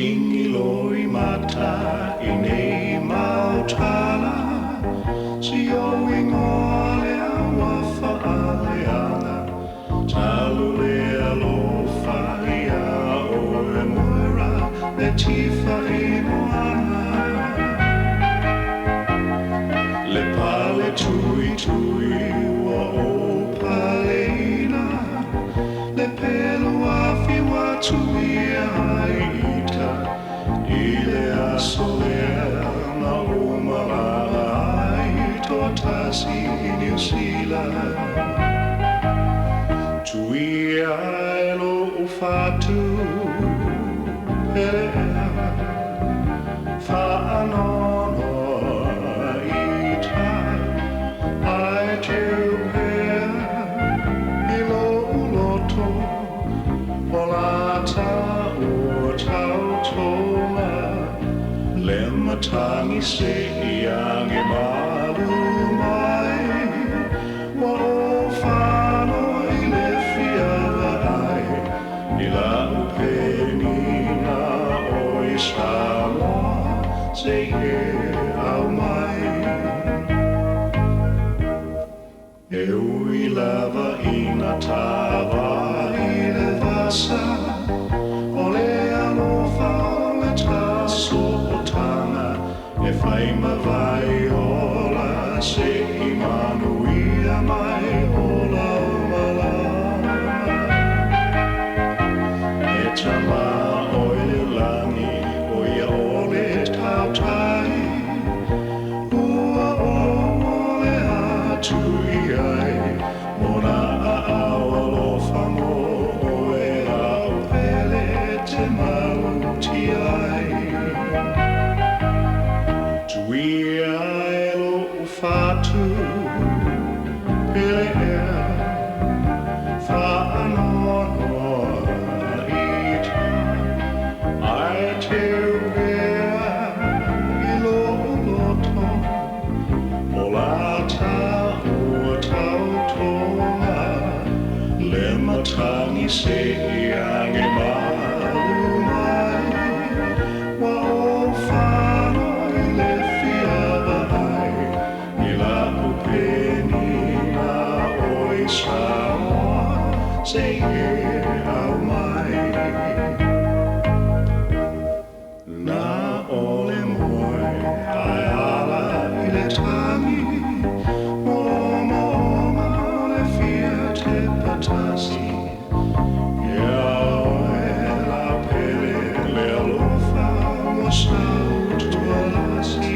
Vingi loi mata i nei mautala, si o ingoa le aua whaaleanga, talu le alofa ia oe moera, le tifa i moana. Le pale tui tui ua o paleina, le pelu afi watu ia ai ita, i le aso lea na o malala ai toatasi i Niu Sila. Tuia e lo ufatu pele ea, whaanono ita, ai teu pea i lo uloto, o la ta o tautoga, le matangi se iange malu mai, wa o whano i le fiava ai, i la upenina o i Samoa, se e au mai. E ui lava ina tava i le vasa, o le alofa o le taso o tanga, e whai mawai ola se i manuia mai o lau malama. E tama o i le langi o ia o le tautai, ua o le atu i ai, mona a au alofa mo oe lau pele te mauti ai. Tuia e lo ufatu pele ea, whaanono ita, ai teu pea i lo uloto, o la ta ua tautoga, le matangi se iange malu mai, wa o whano i le fiava ai, i la upenina o i Samoa, se e au mai. Na ole moe ai ala i le tangi, mo mo ma le fia te patasi, ia oe la pele le alofa mo sautualasi.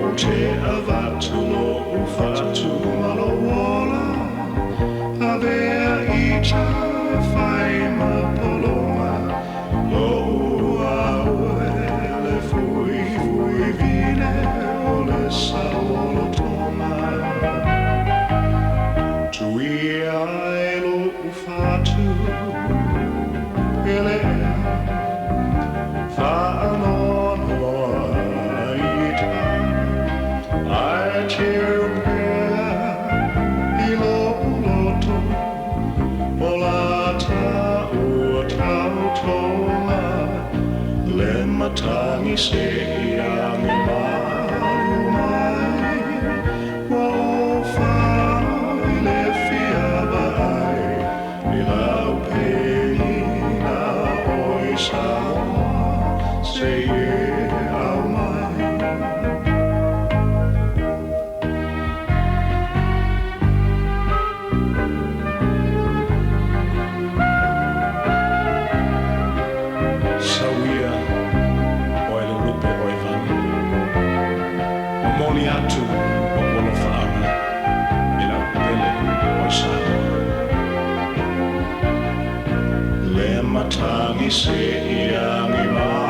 O te avatu lo ufatu malo ola, avea ita e whai ma poloma, lo ua ue le fui fui vine o le saolo toma. Tuia e lo ufatu pele ea, whaanono ita, ai teu pea i lo uloto, o la ta ua tautoga, le matangi se iange malu mai, wa o whano i le fiava ai, i la upenina o i Samoa, se e au mai. Sauia o e le lupe o e vani. Momoli atu o alofaanga i lau pele o i Samoa. Le matangi se iange malu